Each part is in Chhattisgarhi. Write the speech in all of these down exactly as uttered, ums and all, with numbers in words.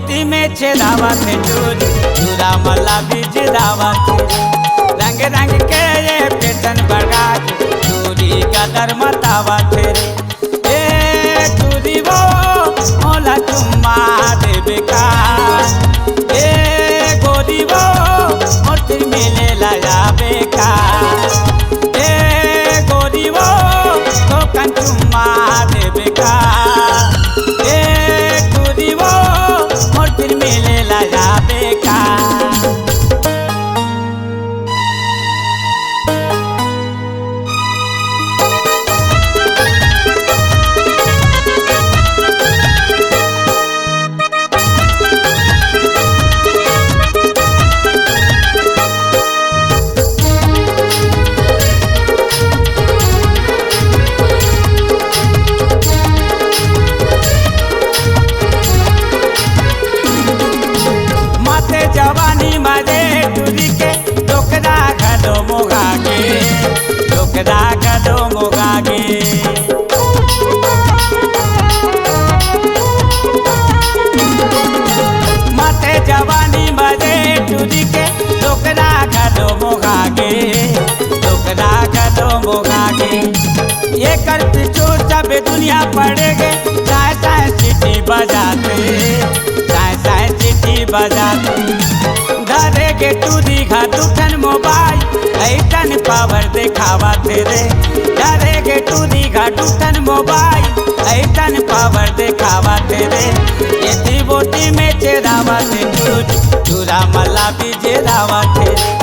ती में छेदावत हे टूरी, टूरा मला बीजदावत हे रे। रंग रंग के ये फैशन बढ़ा के टूरी गदर मतावत हे रे। ए टूरी वो मोला चुम्मा देबे का, ए गोरी वो मोर तीर मिले ला जाबे का, ए गोरी वो थोकन चुम्मा देबे का, ए टूरी वो मोर तीर मिले ला जाबे का। माते जवानी मारे टूरी के, डोकरा घलो मोगा गे, डोकरा घलो मोगा गे। माते जवानी मारे टूरी के, डोकरा घलो मोगा गे, डोकरा घलो मोगा गे। एकर पीछू सब दुनिया पड़े गे, चाहे चाहे सीटी बजाथे, चाहे चाहे सीटी बजाथे। धरे गे टूरी घा दू ठन मोबाइल, अइसन पावर देखावत हे रे। धरे गे टूरी घा दू ठन मोबाइल, अइसन पावर देखावत हे रे। एती बोटी में छेदावत हे टूरी, टूरा मला बीजदावत हे रे।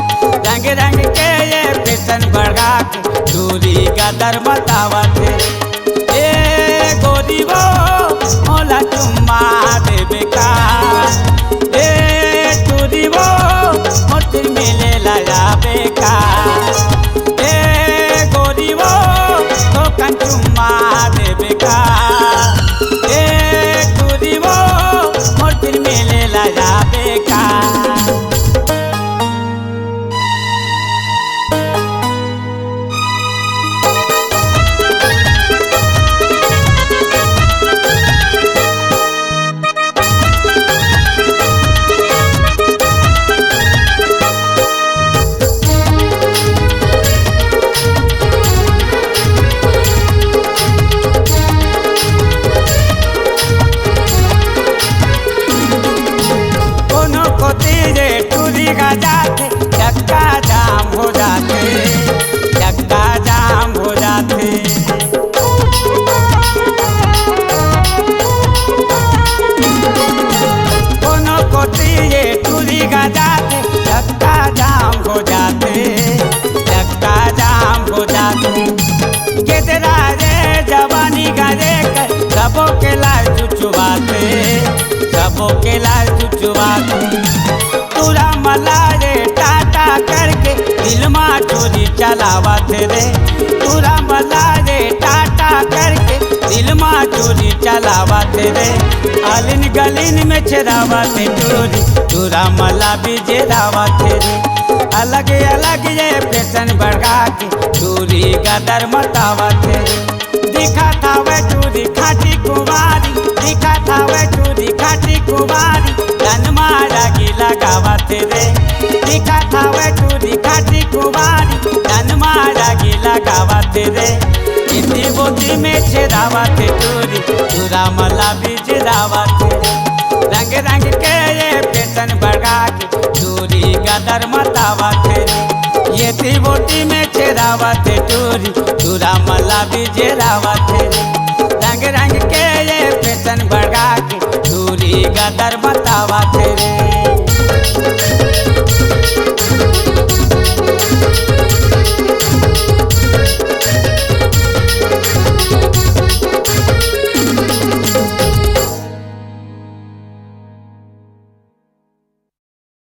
रंग रंग के ये फैशन बढ़ा के टूरी गदर मतावत हे रे। ए गोरी वो मोला चुम्मा देबे का, ए टूरी वो मोर तीर मिले ला जाबे का, ए गोरी वो थोकन चुम्मा देबे का, ए टूरी वो मोर तीर मिले ला जाबे का। कोनो कोती जे टूरी घा जाथे, चक्का जाम हो जाथे, चक्का जाम हो जाथे। कोनो कोती ये टूरी घा जाथे, चक्का जाम हो जाथे, चक्का जाम हो जाथे। गेदरा रे जवानी घा रे कर, सबो के लार चुचुवाथे, सबो के लार चुचुवाथे। टूरा मला रे टाटा करके दिल मा छुरी चलावत रे। टूरा मला रे टाटा करके दिल मा छुरी चलावत रे। आलिन गलिन में छेदावत टूरी, टूरा मला बीजदावत रे। अलग अलग ये फैशन बढ़ा के टूरी गदर मतावत रे। दिखत हवे टूरी खाटी कुंवारी, दिखत हवे टूरी खाटी कुंवारी, तन मा आगी लगावत रे। दिखत हवे टूरी खाटी कुंवारी, तन मा आगी लगावत रे। एती बोटी में छेदावत टूरी, टूरा मला बीजदावत रे। रंग रंग के ये फैशन बढ़ा के टूरी गदर मतावत रे। एती बोटी में छेदावत टूरी, टूरा मला बीजदावत रे।